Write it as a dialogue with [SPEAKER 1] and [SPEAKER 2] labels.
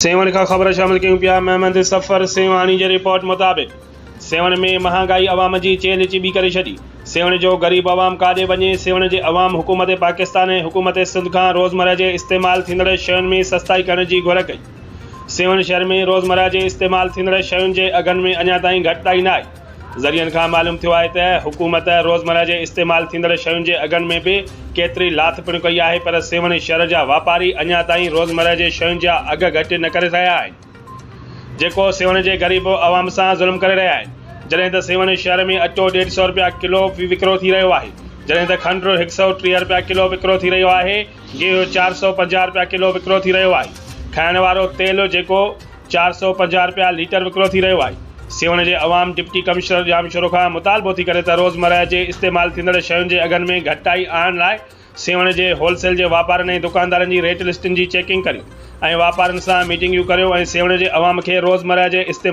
[SPEAKER 1] سيوهڻ کان خبر شامل ڪيون پيا محمد صفر سيوهاڻي جي رپورٽ مطابق سيوهڻ ۾ مهانگائي عوام جي چيلهه چٻي ڪري ڇڏي، سيوهڻ جو غريب عوام ڪاڏي وڃي، سيوهڻ جي عوام حڪومت پاڪستان ۽ حڪومت سنڌ کان روزمره جي استعمال ٿيندڙ شين ۾ سستائي ڪرڻ جي گهر ڪئي، سيوهڻ شهر ۾ روزمره جي استعمال ٿيندڙ شين جي اگهن ۾ اڃا تائين گهٽتائي نه آئي. ذريعن کان معلوم ٿيو آهي ته حڪومت روزمره جي استعمال ٿيندڙ شين جي اگهن ۾ به ڪيتري لاٿ پڻ ڪئي آهي پر سيوهڻ شھر جا واپاري اڃا تائين روزمره جي شين جا اگهه گهٽ نه ڪري رهيا آهن جيڪو سيوهڻ جي غريب عوام سان ظلم ڪري رهيا آهن جڏهن ته سيوهڻ شهر ۾ اٽو ڏيڍ سئو رپيا ڪلو وڪرو ٿي رهيو آهي جڏهن ته کنڊ هڪ سئو 30 رپيا ڪلو وڪرو ٿي رهيو آهي گيهه 450 رپيا ڪلو وڪرو ٿي رهيو آهي کائڻ وارو تيل جيڪو 450 رپيا ليٽر وڪرو ٿي رهيو آهي. سيوهڻ جي عوام ڊپٽي ڪمشنر ڄامشورو کان مطالبو ٿي ڪري ته روزمره جي استعمال ٿيندڙ شين جي اگهن ۾ گهٽتائي آڻڻ لاء سيوهڻ جي هول سيل جي واپارين ۽ دڪاندارن جي ريٽ لسٽن جي چيڪنگ ڪريو ۽ واپارين سان ميٽنگيون ڪريو ۽ سيوهڻ جي عوام کي روزمره جي استعمال.